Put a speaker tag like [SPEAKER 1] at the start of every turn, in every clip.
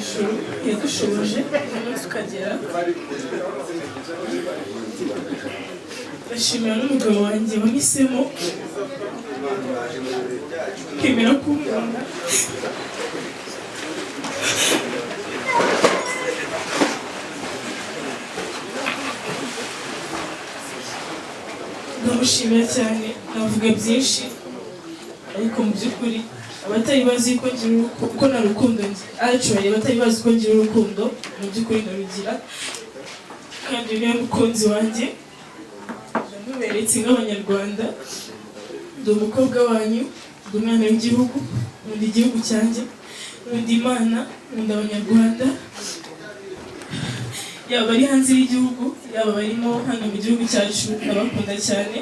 [SPEAKER 1] Ijuru yadushoboje umunsi ukagera. Ndashimira n'umugabo wanjye wahisemo kwemera kunkunda. Ndamushimira cyane. Navuga byinshi, ariko mu by'ukuri abatari bazi ko ngira ko nta rukundo actually abatari bazi ko ngira urukundo, mu by'ukuri ndarugira, kandi uyu niwe mukunzi wanjye, ndamuberetse nk'Abanyarwanda. Ndi umukobwa wanyu, ndi umwana w'igihugu, nkunda igihugu cyanjye, nkunda Imana, nkunda Abanyarwanda, yaba ari hanze y'igihugu, yaba barimo hano mu gihugu cyacu, ndabakunda cyane.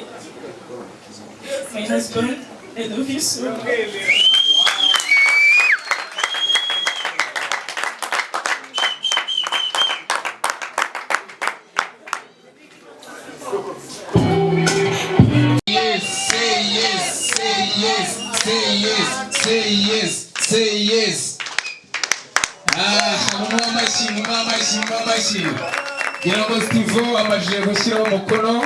[SPEAKER 1] My husband, I love you so much.
[SPEAKER 2] Yes, say yes, say yes, say yes, say yes, say yes. Ah, mumuhe amashyi, mumuhe amashyi, mumuhe amashyi. Ngira ngo Steve amajije gushyiraho umukono.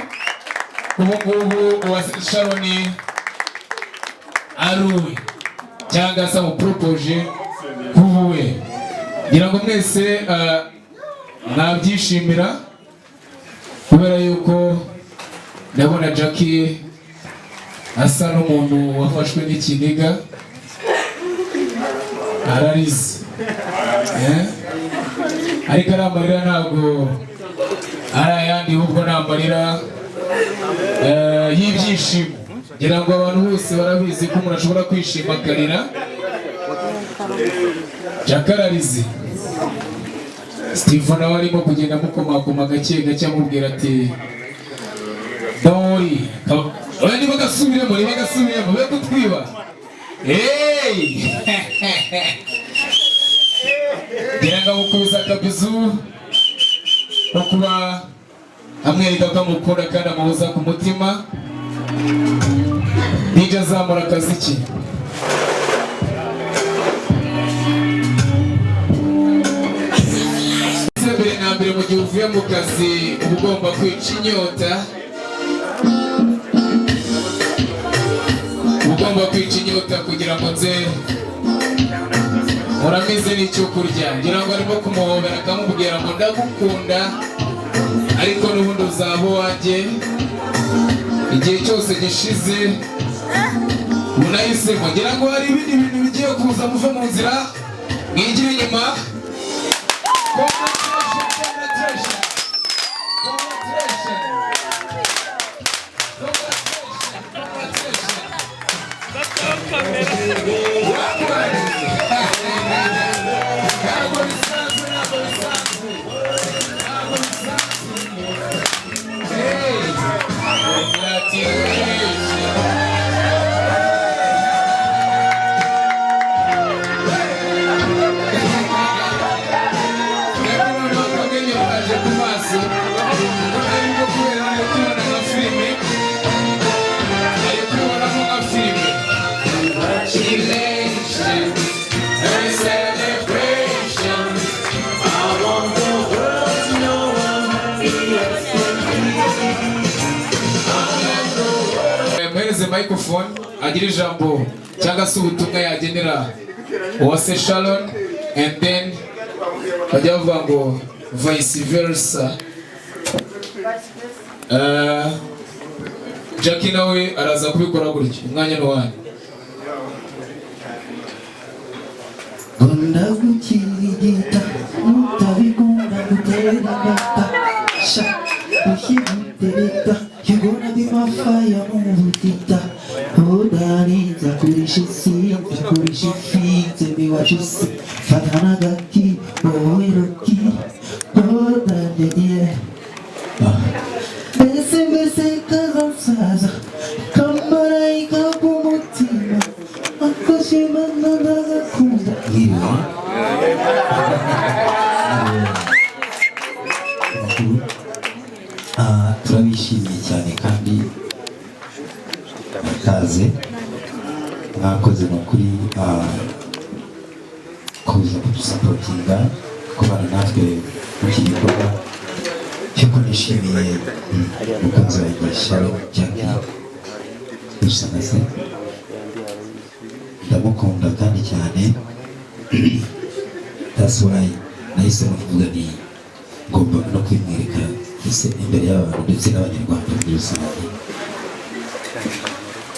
[SPEAKER 2] Ubu ngubu uwa Sharon ari uwe, cyangwa se amuporopoje kuba uwe. Ngira ngo mwese mwabyishimira, kubera yuko ndabona Jackie asa n'umuntu wafashwe n'ikiniga, ararize. Eh? Ariko ari amarira ntabwo ari ayandi, ahubwo ni amarira y'ibyishimo. Ngira ngo abantu bose barabizi ko umuntu ashobora kwishima akarira. Jackie ararize, Steve nawe arimo kugenda amukomakoma gake gake, amubwira ati: "Don't worry." Oya, niba gasubiremo, niba gasubiremo, be kutwiba. Hey! Ngira ngo amukubise akabizu ko kuba amwereka ko amukunda kandi amuhoza ku mutima. DJ, azamura akaziki. Ese mbere na mbere, mu gihe uvuye mu kazi, uba ugomba kwica inyota, uba ugomba kwica inyota kugira ngo nze muramize n'icyo kurya. Ngira ngo arimo kumuhobera, akamubwira ngo: "Ndagukunda, ariko n'ubundi uzaba uwanjye igihe cyose gishize unahisemo." Ngira ngo hari ibindi bintu bigiye kuza. Muve mu nzira, mwigire inyuma. Congratulations, congratulations, congratulations, congratulations, congratulations. Wakwari. Ntabwo bisanzwe, ntabwo bisanzwe, ntabwo bisanzwe. Hey, congratulations. Rero noneho akamwenyu kaje ku maso, kuko arimo kubera ari kubona nka filime, ari kubonamo nka filime. Congratulations and celebration. I want the world to know I'm happy as can be. Muhereze microphone agire ijambo cyangwa se ubutumwa yagenera Uwase Sharon, and then bajya bavuga ngo vice versa. Jackie nawe araza kubikora gutyo. Umwanya ni uwanyu.
[SPEAKER 3] Nkunda gukirigita, nutabikunda gutera ingata sha ushyigutereta. You gonna be my fire mu butita. Oh darling, nzakurisha isi, nzakurisha ifi. Tell me what you see. Fata n'agaki, wowe roki. Oh darling, yeah. Mbese mbese kazasaza kamarayika k'umutima akoshimana ndagakunda. Mwiriwe. Amakuru? Ah, turabishimiye cyane kandi kaze, mwakoze ni ukuri kuza kudusura. Kudusupportinga, kubana natwe muri iki gikorwa cy'uko nishimiye umukunzi wanjye Shalom Jackie Dusanase. Ndamukunda kandi cyane. That's why nahisemo kuvuga ni ngomba no kwimwereka ndetse imbere y'abantu ndetse n'Abanyarwanda muri rusange.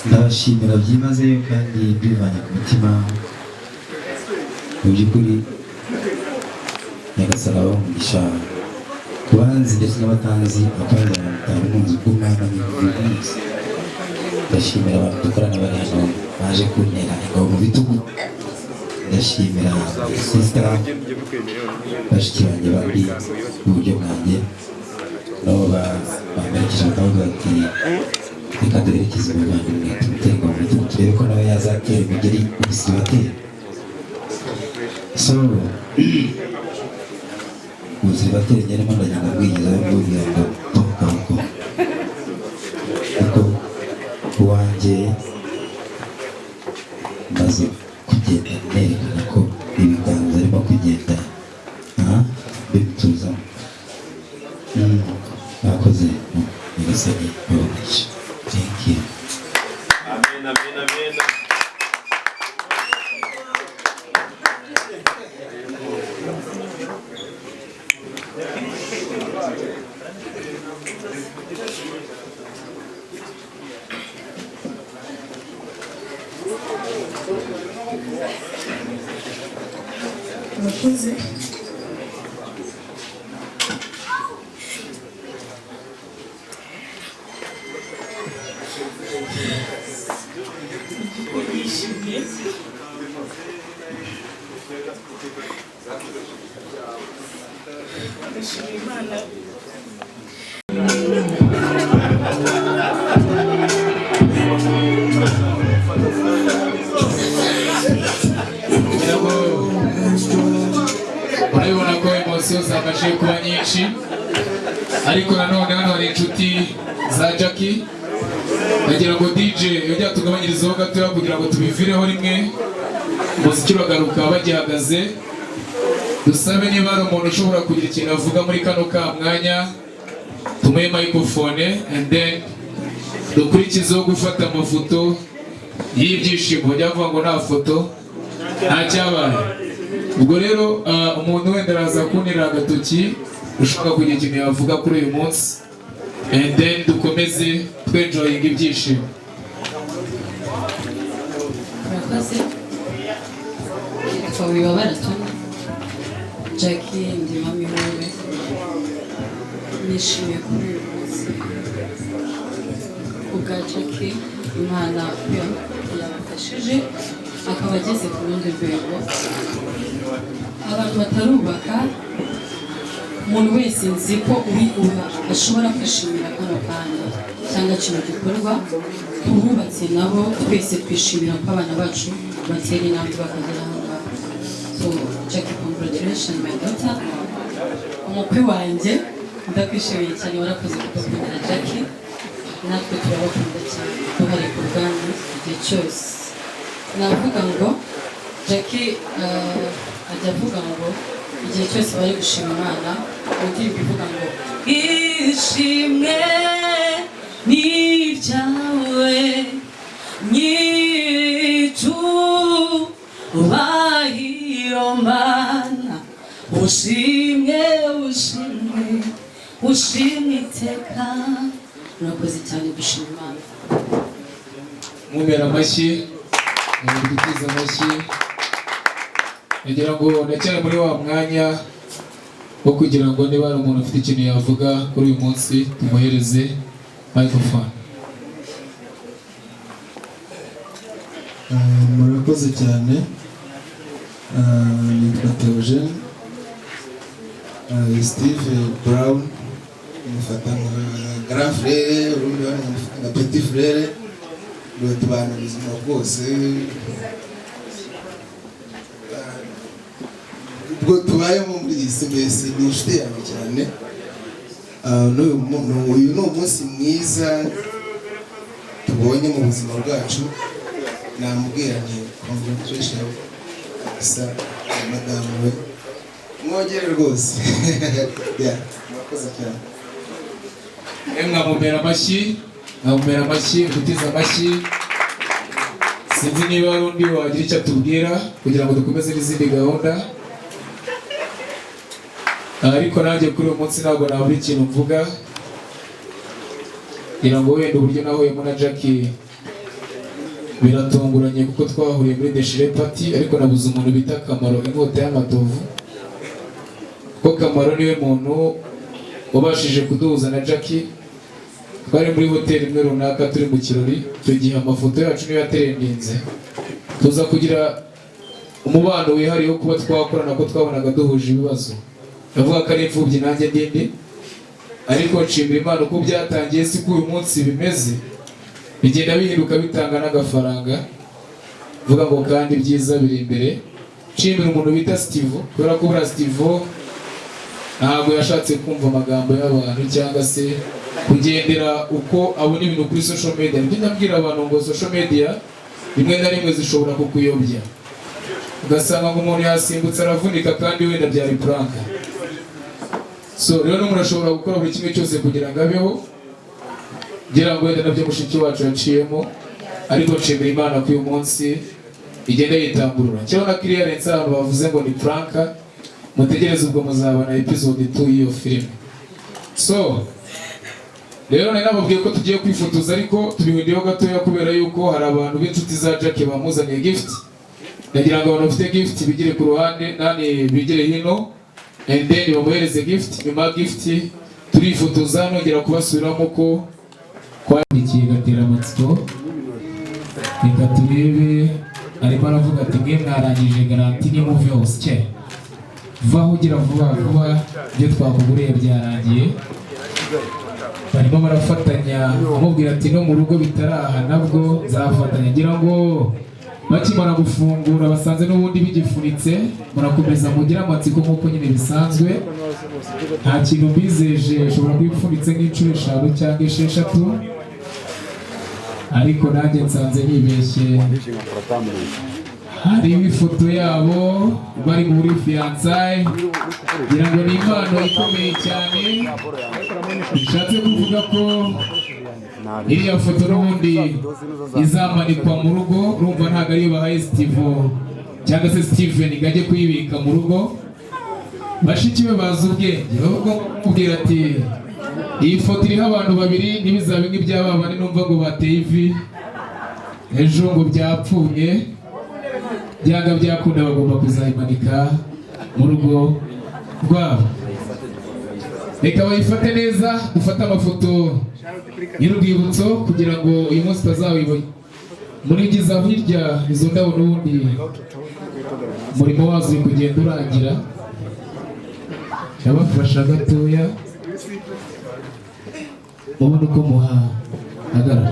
[SPEAKER 3] Ndabashimira byimazeyo kandi mbivanye ku mutima. Mu by'ukuri, Nyagasani abahe umugisha ku banzi ndetse n'abatanzi, bakabazana mutanga umunzi bw'umwana munsi. Ndashimira abantu dukorana bari hano baje kuntera ingabo mu bitugu. Ndashimira sister, bashiki banjye bari iburyo bwanjye, nabo bamperekeje bakavuga bati: "Reka duherekeze umuvandimwe, tumutere ingabo mu bitugu, turebe ko nawe yazatera imigeri umusiribateri." So umusiribateri nyarimo ndagenda mbwigizayo, mbubwira ngo toka kuko uwanjye maze kugenda nerekana ko ibiganza arimo kugenda bibituzamo. Mwakoze, Nyagasani abamugisha. Thank you.
[SPEAKER 4] Amen, amen, amen.
[SPEAKER 1] Murakoze. Nishimye. Ndashima Imana.
[SPEAKER 2] Kugira ngo urabibona ko émotion zamajije kuba nyinshi, ariko nanone hano hari inshuti za Jackie. Ndagira ngo DJ yongera tugabanyirizeho gatoya kugira ngo tubivireho rimwe. Umuziki uragaruka bagihagaze. Dusabe niba hari umuntu ushobora kugira ikintu avuga muri kano ka mwanya, tumuhe microphone and then dukurikizeho gufata amafoto y'ibyishimo. Bajya bavuga ngo nta foto nta cyabaye. Ubwo rero umuntu wenda araza kuntera agatoki ushaka kugira ikintu yavuga kuri uyu munsi and then dukomeze twenjoyinga ibyishimo.
[SPEAKER 5] Murakoze. Nitwa Wibabara Tony Jackie, ndi mami wiwe. Nishimiye kuri uyu munsi kubwa Jackie. Imana yamufashije akaba ageze ku rundi rwego. Abantu batarubaka, umuntu wese nzi ko uri uba ashobora kwishimira kano kanya cyangwa kino gikorwa. Ku bubatse nabo, twese twishimira ko abana bacu batera intambwe bakagera aho ngaho. So Jackie, congratulations, my daughter, umukwe wanjye. Ndakwishimiye cyane, warakoze kudukundira Jackie. Natwe turabakunda cyane, duhari ku bwanyu igihe cyose. Navuga ngo Jackie ajya avuga ngo igihe cyose bari gushima Imana mu ndirimbo ivuga ngo "Ishimwe ni iryawe, nyir'icyubahiro Mana, ushimwe, ushimwe, ushimwe iteka." Murakoze cyane gushima Imana.
[SPEAKER 2] Mumera amashyi, dutize amashyi. Nagira ngo ndacyari muri wa mwanya wo kugira ngo niba hari umuntu ufite ikintu yavuga kuri uyu munsi, tumuhereze microphone.
[SPEAKER 6] Murakoze cyane. Nitwa Theogene. Steve Brown mufata nka grand frère, urundi ruhande nkamufata nka petit frère. Ngo tubana ubuzima bwose. Ubwo tubayemo muri iyi si, mbese ni inshuti yanjye cyane. Uyu ni umunsi mwiza tubonye mu buzima bwacu. Namubwira nti: "Congratulation." Gusa Madamu we mwogere rwose. Yeah, murakoze cyane.
[SPEAKER 2] Mwamumera amashyi, mwamumera amashyi, gutiza amashyi. Sinzi niba hari undi wagira icyo atubwira kugira ngo dukomeze n'izindi gahunda, ariko nanjye kuri uyu munsi ntabwo nabura ikintu mvuga, ngira ngo wenda uburyo nahuyemo na Jackie biratunguranye, kuko twahuriye muri déchiré party, ariko nabuze umuntu bita Kamaro inkota y'amatovu, kuko Kamaro niwe muntu wabashije kuduhuza na Jackie. Twari muri hoteli imwe runaka turi mu kirori, icyo gihe amafoto yacu niyo yatrendinze, tuza kugira umubano wihariye wo kuba twakorana, ko twabonaga duhuje ibibazo. Ndavuga ko ari imfubyi nanjye ndindi, ariko nshimira Imana uko byatangiye siko uyu munsi bimeze, bigenda bihinduka bitanga n'agafaranga. Vuga ngo kandi ibyiza biri imbere. Nshimira umuntu bita Steve, kubera ko buriya Steve ntabwo yashatse kumva amagambo y'abantu cyangwa se kugendera uko abona ibintu kuri social media. Nibyo ndabwira abantu ngo social media rimwe na rimwe zishobora kukuyobya, ugasanga ngo umuntu yasimbutse aravunika kandi wenda byari prank. So rero n'umuntu ashobora gukora buri kimwe cyose kugira ngo abeho, ngira ngo wenda nabyo mushiki wacu yaciyemo, ariko nshimira Imana ko uyu munsi igenda yitamburura. Cyangwa na clearance, abantu bavuze ngo ni prank, mutegereze ubwo muzabona episode 2 y'iyo filime. So rero nari nababwiye ko tugiye kwifotoza, ariko tubihinduyeho gatoya kubera yuko hari abantu b'inshuti za Jackie bamuzaniye gift. Ndagira ngo abantu bafite gift bigire ku ruhande nani bigire hino, and then bamuhereze gift. Nyuma ya gift turifotoza, nongera kubasubiramo ko twandikiye gatera amatsiko. Reka turebe, arimo aravuga ati: "Mwe mwarangije garantie, ni muve hose cye vaho, ugira vuba vuba, ibyo twakuguriye byarangiye." Barimo barafatanya, amubwira ati: "No mu rugo bitaraha nabwo nzafatanya." Ngira ngo bakimara gufungura basanze n'ubundi bigifunitse. Murakomeza mugire amatsiko nk'uko nyine bisanzwe, nta kintu mbizeje, ushobora kuba ipfunitse nk'inshuro eshanu cyangwa esheshatu, ariko nanjye nsanze nibeshye. Hariho ifoto yabo bari muri fiançailles. Ngira ngo ni impano ikomeye cyane, bishatse kuvuga ko iriya foto n'ubundi izamanikwa mu rugo. Urumva ntabwo ariyo bahaye Steve cyangwa se Steven ngo ajye kuyibika mu rugo. Bashiki be bazi ubwenge, bavuga kumubwira ati: "Iyi foto iriho abantu babiri, ntibizabe nk'ibyaba bane numva ngo bateye ivi ejo ngo byapfuye." Byanga byakunda bagomba kuzayimanika mu rugo rwabo. Reka bayifate neza, dufate amafoto y'urwibutso kugira ngo uyu munsi utazawibona. Murigiza hirya izo ndabo, n'ubundi umurimo wazo uri kugenda urangira. Ndabafasha gatoya mubone uko muhagarara.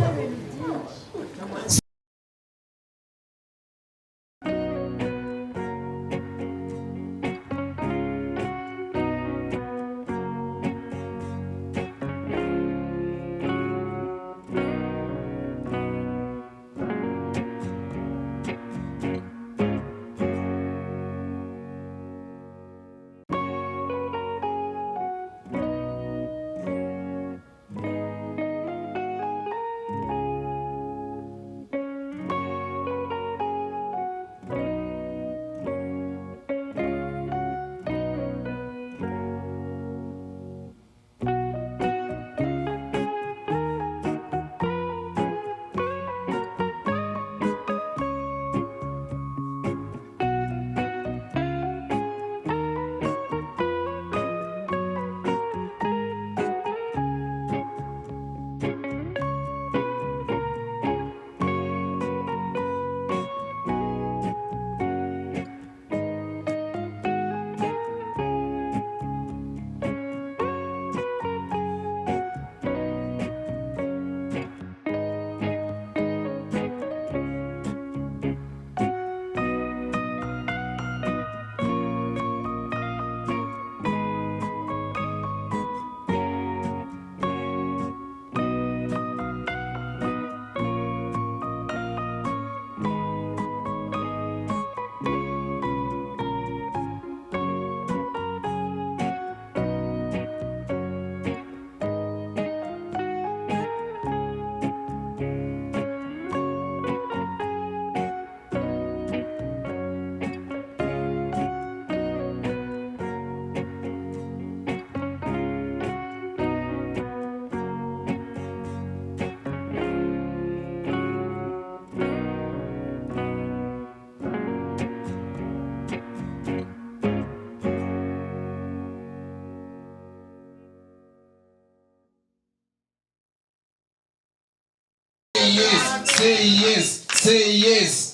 [SPEAKER 2] Say yes, say yes.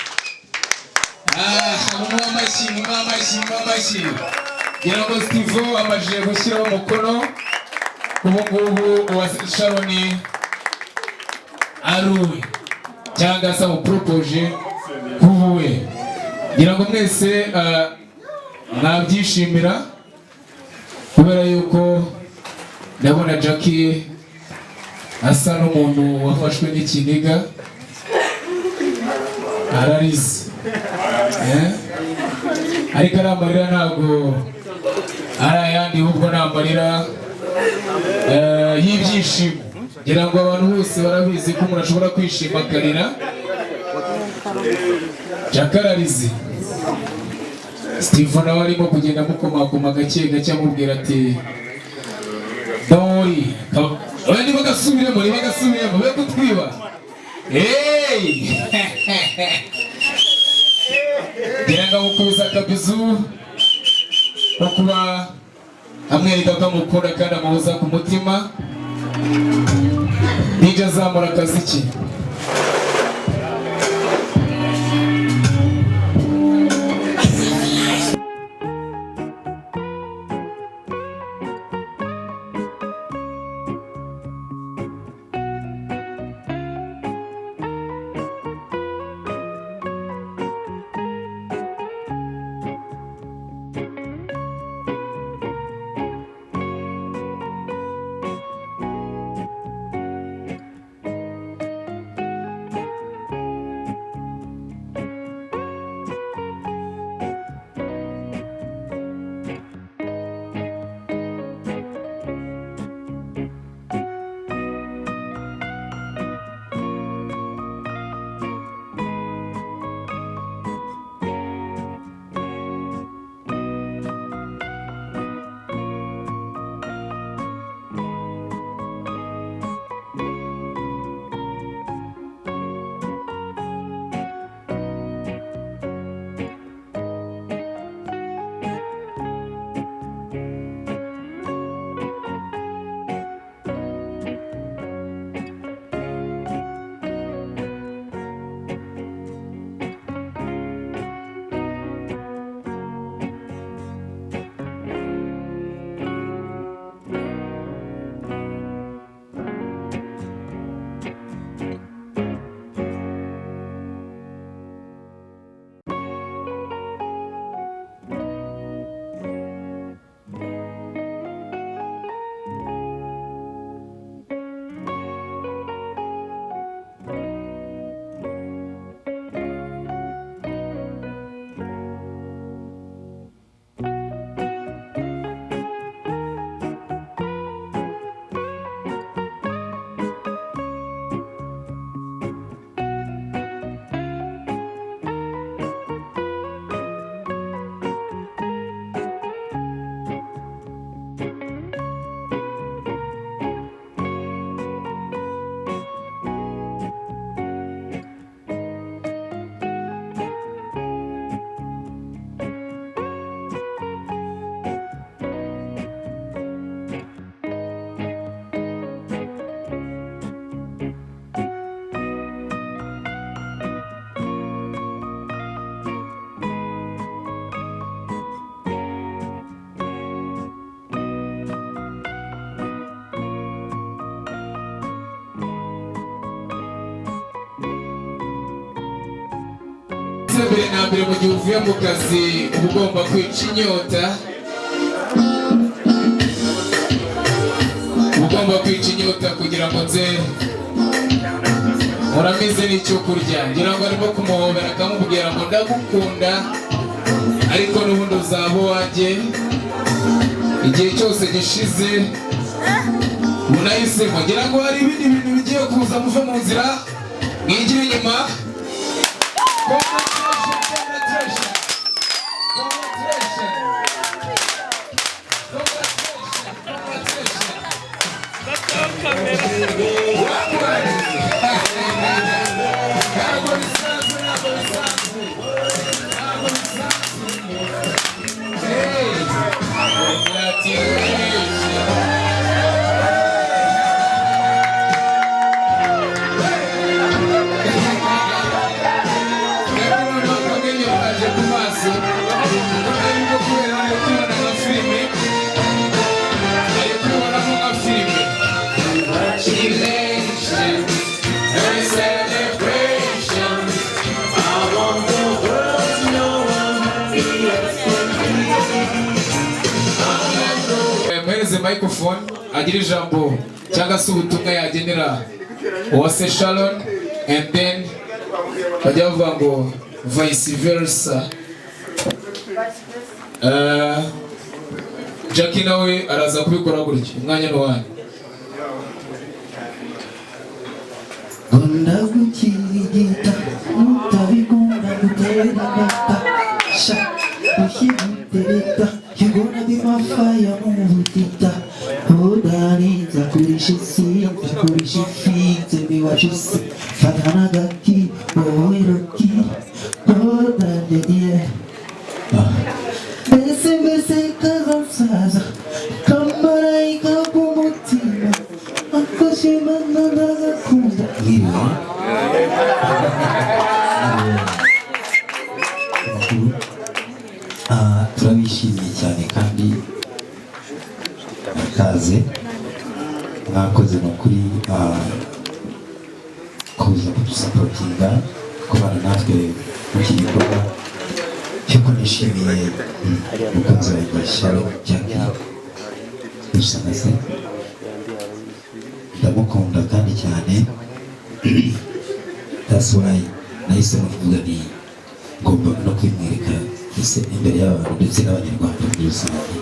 [SPEAKER 2] Ah, mumuhe amashyi, mumuhe amashyi, mumuhe amashyi. Ngira ngo Steve amajije gushyiraho umukono. Ubu ngubu uwa Sharon ari uwe, cyangwa se amuporopoje kuba uwe. Ngira ngo mwese mwabyishimira, kubera yuko ndabona Jackie asa n'umuntu wafashwe n'ikiniga, ararize. Eh? Ariko ari amarira, ntabwo ari ayandi, ahubwo ni amarira y'ibyishimo. Ngira ngo abantu bose barabizi ko umuntu ashobora kwishima akarira. Jack ararize. Steve nawe arimo kugenda amukomakoma gake gake, amubwira ati: "Don't worry." Oya, niba gasubiremo, niba gasubiremo, be kutwiba. Hey! Ngira ngo amukubise akabizu ko kuba amwereka ko amukunda kandi amuhoza ku mutima. DJ, azamura akaziki. Mbere na mbere, mu gihe uvuye mu kazi, uba ugomba kwica inyota, uba ugomba kwica inyota kugira ngo nze muramize n'icyo kurya. Ngira ngo arimo kumuhobera, akamubwira ngo: "Ndagukunda, ariko n'ubundi uzaba uwanjye igihe cyose gishize unahisemo." Ngira ngo hari ibindi bintu bigiye kuza. Muve mu nzira, mwigire inyuma. Congratulations, congratulations, congratulations, congratulations, congratulations. Ntabwo bisanzwe, ntabwo bisanzwe, ntabwo bisanzwe. Hey, congratulations. Tumuhereze microphone agire ijambo cyangwa se ubutumwa yagenera Uwase Sharon, and then bajya bavuga ngo vice versa. Jackie nawe araza kubikora gutyo. Umwanya ni uwanyu.
[SPEAKER 3] Gunda gukirigita, nutabikunda gutera ingata. Sha ukigutereta, you gonna be my fire mu butita. Oh darling, nzakurisha isi, nzakurisha ifi, tell me what you see. Fata n'agaki, wowe roki. Oh darling, yeah. Mbese mbese kazasaza, kamarayika k'umutima, akoshimana ndagakunda. Mwiriwe.
[SPEAKER 7] Amakuru. Turabishimiye cyane kandi kaze mwakoze. Ni ukuri kuza kudusupportinga, kubana natwe muri iki gikorwa cy'uko nishimiye umukunzi wanjye Sharon Jackie Dusanase. Ndamukunda kandi cyane. That's why nahisemo kuvuga nti ngomba no kwimwereka ndetse imbere y'abantu ndetse n'Abanyarwanda muri rusange.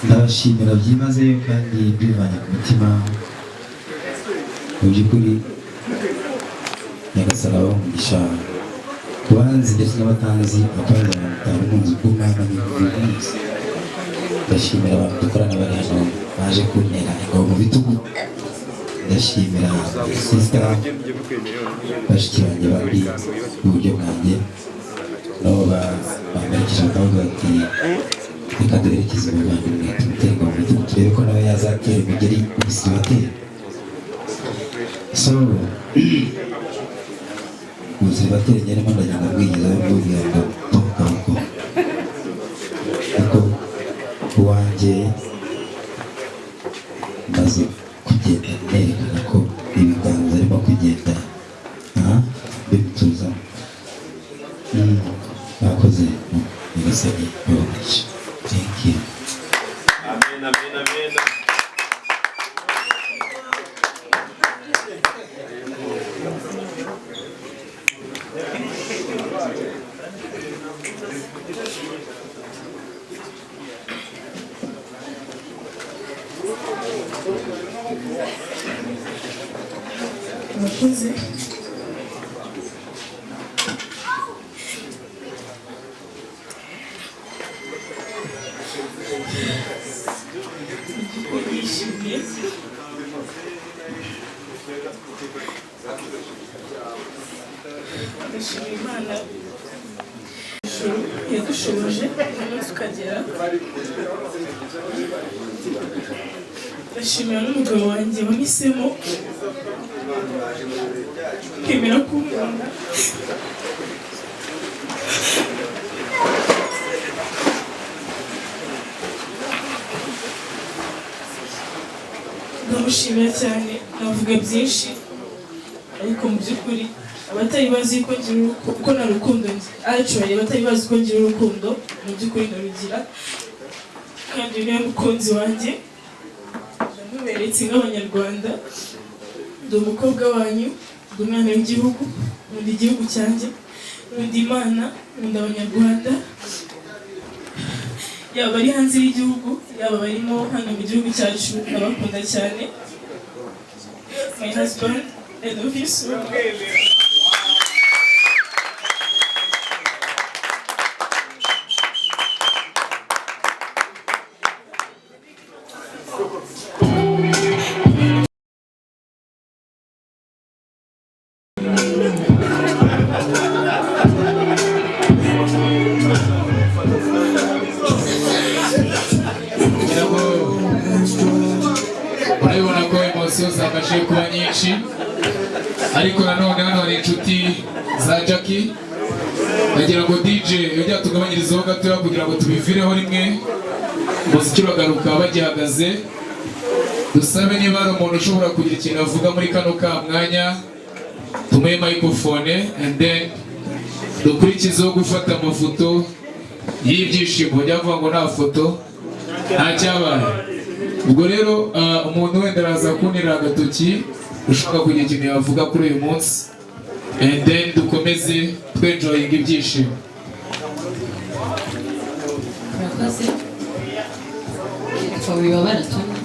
[SPEAKER 7] Ndabashimira byimazeyo kandi mbivanye ku mutima. Mu by'ukuri Nyagasani abahe umugisha. Ku banzi ndetse n'abatanzi, abatanzi batanga umunzi bw'umwana buri munsi. Ndashimira abantu dukorana bari hano baje kuntera ingabo mu bitugu. Ndashimira sister, bashiki banjye bari iburyo bwanjye, nabo bamperekeje bakavuga bati: "Reka duherekeze umuvandimwe, tumutere ingabo mu bitugu, turebe ko nawe yazatera imigeri umusiribateri." So umusiribateri nyarimo ndagenda mbwigizayo, mbabwira ngo kaboko kuko uwanjye maze kugenda nerekana ko ibiganza arimo kugenda bibituzamo. Mwakoze, Nyagasani abahe. Thank you.
[SPEAKER 4] Amen, amen, amen.
[SPEAKER 1] Murakoze. Mu by'ukuri nishimiye, ndashimira Imana ijuru yadushoboje umunsi ukagera. Ndashimira n'umugabo wanjye wahisemo kwemera kunkunda. Ndamushimira cyane. Navuga byinshi, ariko mu by'ukuri abatari bazi ko ngira ko nta rukundo actually abatari bazi ko ngira urukundo, mu by'ukuri ndarugira, kandi uyu niwe mukunzi wanjye, ndamuberetse nk'Abanyarwanda. Ndi umukobwa wanyu, ndi umwana w'igihugu, nkunda igihugu cyanjye, nkunda Imana, nkunda Abanyarwanda, yaba abari hanze y'igihugu, yaba abarimo hano mu gihugu cyacu, ndabakunda cyane. My husband, I love you so much.
[SPEAKER 2] Kugira ngo urabibona ko émotion zabashije kuba nyinshi, ariko nanone hano hari inshuti za Jackie. Ndagira ngo DJ yongere atugabanyirizeho gatoya kugira ngo tubivireho rimwe. Umuziki uragaruka bagihagaze. Dusabe niba hari umuntu ushobora kugira ikintu avuga muri kano ka mwanya, tumuhe microphone, and then dukurikizeho gufata amafoto y'ibyishimo. Bajya bavuga ngo nta foto. Nta cyabaye. Ubwo rero umuntu wenda araza kuntera agatoki ushaka kugira ikintu yavuga kuri uyu munsi, and then dukomeze twenjoyinga ibyishimo.
[SPEAKER 5] Murakoze. Yitwa Wibabara Tony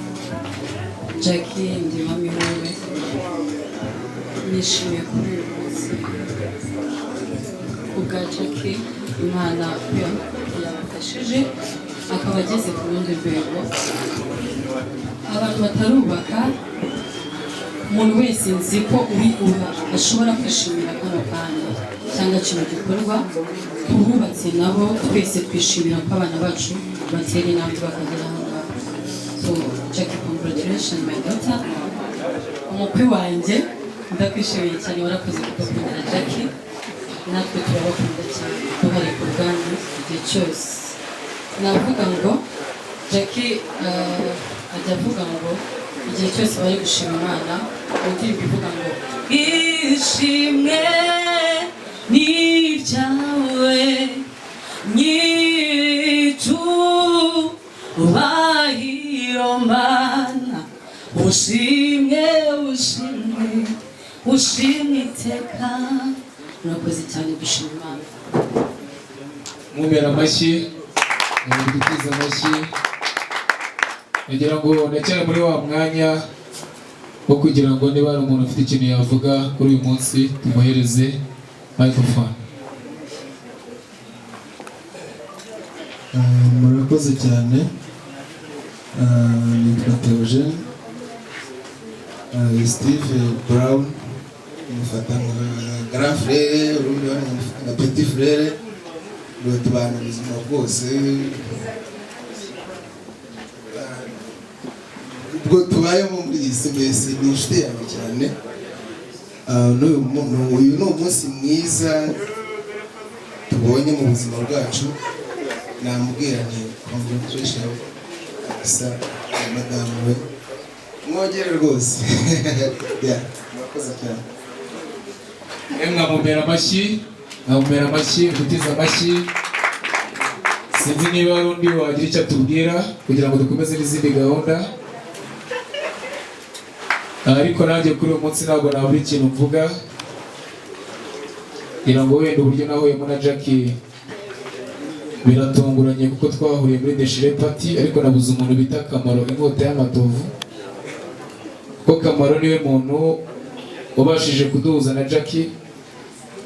[SPEAKER 5] Jackie, ndi mami wiwe. Nishimiye kuri uyu munsi kubwa Jackie, Imana yabafashije akaba ageze ku rundi rwego. Abantu batarubaka, umuntu wese nzi ko uri uba ashobora kwishimira kano kanya cyangwa kino gikorwa. Ku bubatse nabo, twese twishimira ko abana bacu batera intambwe bakagera aho ngaho. So Jackie, congratulations, my daughter. Umukwe wanjye, ndakwishimiye cyane, warakoze kudukundira Jackie. Natwe turabakunda cyane, duhari ku bwanyu igihe cyose. Navuga ngo Jackie ajya avuga ngo igihe cyose bari gushima Imana mu ndirimbo ivuga ngo "Ishimwe ni iryawe, nyir'icyubahiro, Mana, ushimwe, ushimwe, ushimwe iteka." Murakoze cyane, dushima Imana.
[SPEAKER 2] Mumera amashyi, dutize amashyi. Nagira ngo ndacyari muri wa mwanya wo kugira ngo niba hari umuntu ufite ikintu yavuga kuri uyu munsi, tumuhereze microphone.
[SPEAKER 6] Murakoze cyane. Nitwa Theogene. Steve Brown mufata nka grand frère, urundi nkamufata nka petit frère. Ngo tubana ubuzima bwose. Ubwo tubayemo muri iyi si, mbese ni inshuti yanjye cyane. Uyu ni umunsi mwiza tubonye mu buzima bwacu. Namubwira nti congratulation asa na madamu we, mwogere rwose. Yeah, murakoze cyane.
[SPEAKER 2] Mwamumera amashyi, mwamumera amashyi, gutiza amashyi. Sinzi niba hari undi wagira icyo atubwira kugira ngo dukomeze n'izindi gahunda, ariko nanjye kuri uyu munsi ntabwo nabura ikintu mvuga, kugira ngo wenda uburyo nahuyemo na Jackie biratunguranye, kuko twahuriye muri déchiré party, ariko nabuze umuntu bita Kamaro inkota y'amatovu, kuko Kamaro niwe muntu wabashije kuduhuza na Jackie.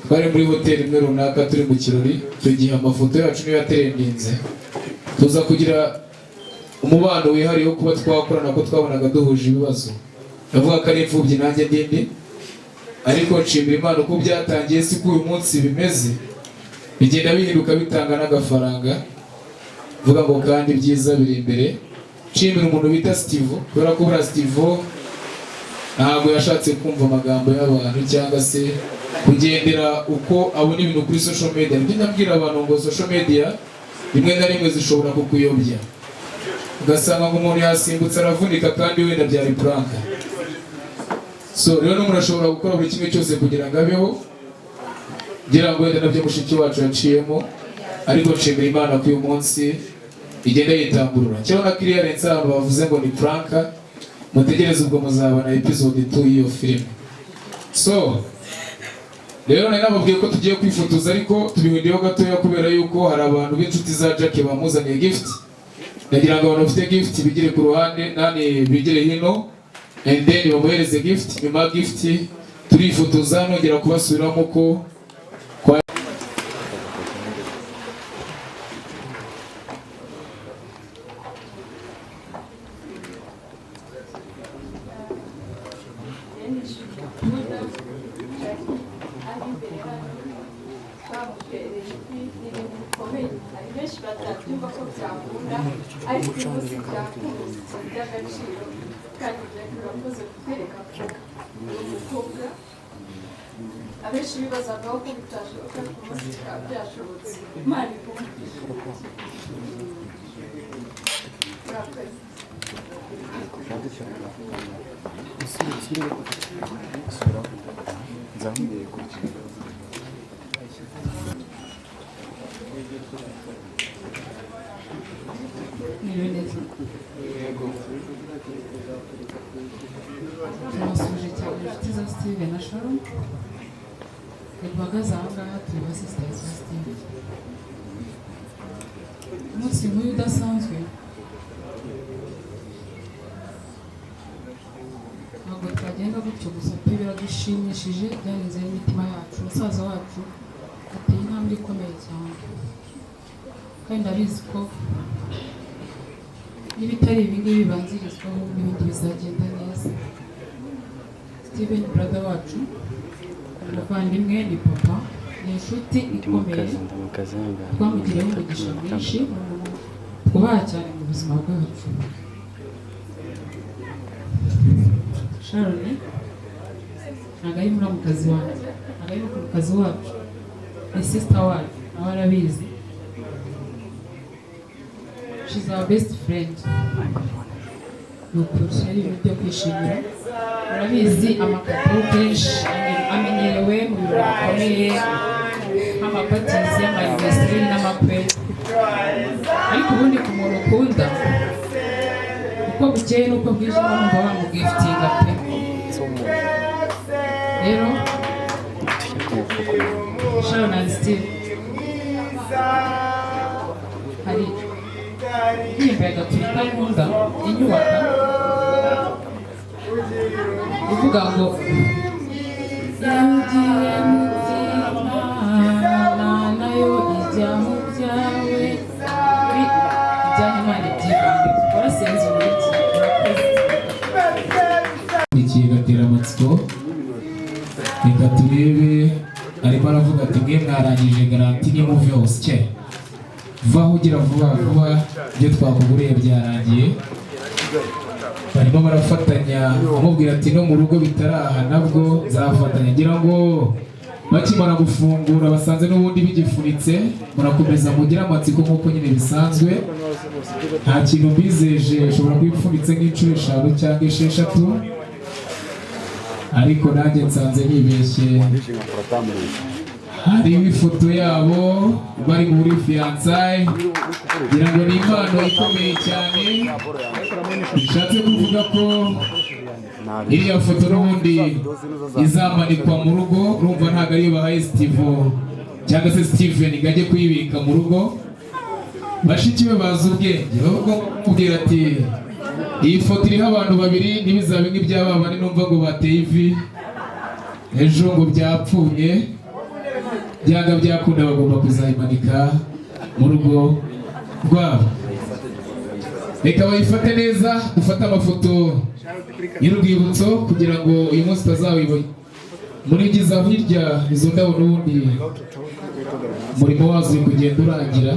[SPEAKER 2] Twari muri hoteli imwe runaka turi mu kirori icyo gihe, amafoto yacu niyo yatrendinze, tuza kugira umubano wihariye wo kuba twakorana, ko twabonaga duhuje ibibazo. Ndavuga ko ari imfubyi nanjye ndindi, ariko nshimira Imana uko byatangiye si ko uyu munsi bimeze, bigenda bihinduka bitanga n'agafaranga. Vuga ngo kandi ibyiza biri imbere. Nshimira umuntu bita Steve, kubera ko buriya Steve ntabwo yashatse kumva amagambo y'abantu cyangwa se kugendera uko abona ibintu kuri social media. Nibyo ndabwira abantu ngo social media rimwe na rimwe zishobora kukuyobya, ugasanga ngo umuntu yasimbutse aravunika kandi wenda byari prank. So rero n'umuntu ashobora gukora buri kimwe cyose kugira ngo abeho, ngira ngo wenda nabyo mushiki wacu yaciyemo, ariko nshimira Imana ko uyu munsi igenda yitamburura. Cyangwa na clearance, abantu bavuze ngo ni prank, mutegereze ubwo muzabona episode 2 y'iyo filime. So rero nari nababwiye ko tugiye kwifotoza, ariko tubihinduyeho gatoya kubera yuko hari abantu b'inshuti za Jackie bamuzaniye gift. Ndagira ngo abantu bafite gift bigire ku ruhande nani, bigire hino, and then bamuhereze gift. Nyuma ya gift turifotoza, nongera kubasubiramo ko kwa
[SPEAKER 8] Kubona Jackie ari imbere hano bamutereye ivi ni ibintu bikomeye. Hari benshi batabyumva ko byakunda, ariko uyu munsi byakunze, by'agaciro. Kandi Jackie, urakoze kutwereka ko uri umukobwa. Abenshi bibazagaho ko bitashoboka, ariko umunsi bikaba byashobotse. Imana iguhe, urakoze.
[SPEAKER 5] Mwiriwe neza. Turabasuhuje cyane, inshuti za Steve na Sharon. Duhagaze aha ngaha turi ba sisters ba Steve. Umunsi nk'uyu udasanzwe, ntabwo twagenda gutyo gusa pe. Biradushimishije, byarenze n'imitima yacu. Musaza wacu ateye intambwe ikomeye cyane, kandi ndabizi ko n'ibitari ibi ngibi bibanzirizwaho, n'ibindi bizagenda neza. Steven, brother wacu, umuvandimwe, ni papa, ni inshuti ikomeye. Twamugiriyeho umugisha mwinshi, ni umuntu twubaha cyane mu buzima bwacu. Sharon ntabwo ari muramukazi wanjye, ntabwo ari muramukazi wacu, ni sister wacu, nawe arabizi. She's our best friend. Ni ukuri ari ibintu byo kwishimira. Murabizi, amakado kenshi amenyerewe mu birori bikomeye nk'amaparties, y'ama anniversaire n'amakwe, ariko ubundi ku muntu ukunda, uko bukeye n'uko bwije uba wumva wamugiftinga pe. Rero Sharon and Steve, hari indirimbo ya Gatolika nkunda inyubaka, ivuga ngo: "Iyo ugiye mu by'Imana, nayo ijya mu byawe." Ibyanyu Imana ibyivange. Warasenze umuriki. Murakoze.
[SPEAKER 2] Iki gatera amatsiko, reka turebe. Arimo aravuga ati: "Mwe mwarangije garantie, ni muve hose cye vaho, ugira vuba vuba, ibyo twakuguriye byarangiye." Barimo barafatanya, amubwira ati: "No mu rugo bitaraha nabwo nzafatanya." Ngira ngo bakimara gufungura basanze n'ubundi bigifunitse. Murakomeza mugire amatsiko nk'uko nyine bisanzwe. Nta kintu mbizeje, ushobora kuba ipfunitse nk'inshuro eshanu cyangwa esheshatu, ariko nanjye nsanze nibeshye. Hariho ifoto yabo bari muri fiançailles. Ngira ngo ni impano ikomeye cyane, bishatse kuvuga ko iriya foto n'ubundi izamanikwa mu rugo. Urumva ntabwo ariyo bahaye Steve cyangwa se Steven ngo ajye kuyibika mu rugo. Bashiki be bazi ubwenge, bagomba kumubwira ati: "Iyi foto iriho abantu babiri, ntibizabe nk'ibyaba bane numva ngo bateye ivi ejo ngo byapfuye." Byanga byakunda bagomba kuzayimanika mu rugo rwabo. Reka bayifate neza, dufate amafoto y'urwibutso kugira ngo uyu munsi utazawibona. Muri aho hirya izo ndabo, n'ubundi umurimo wazo uri kugenda urangira.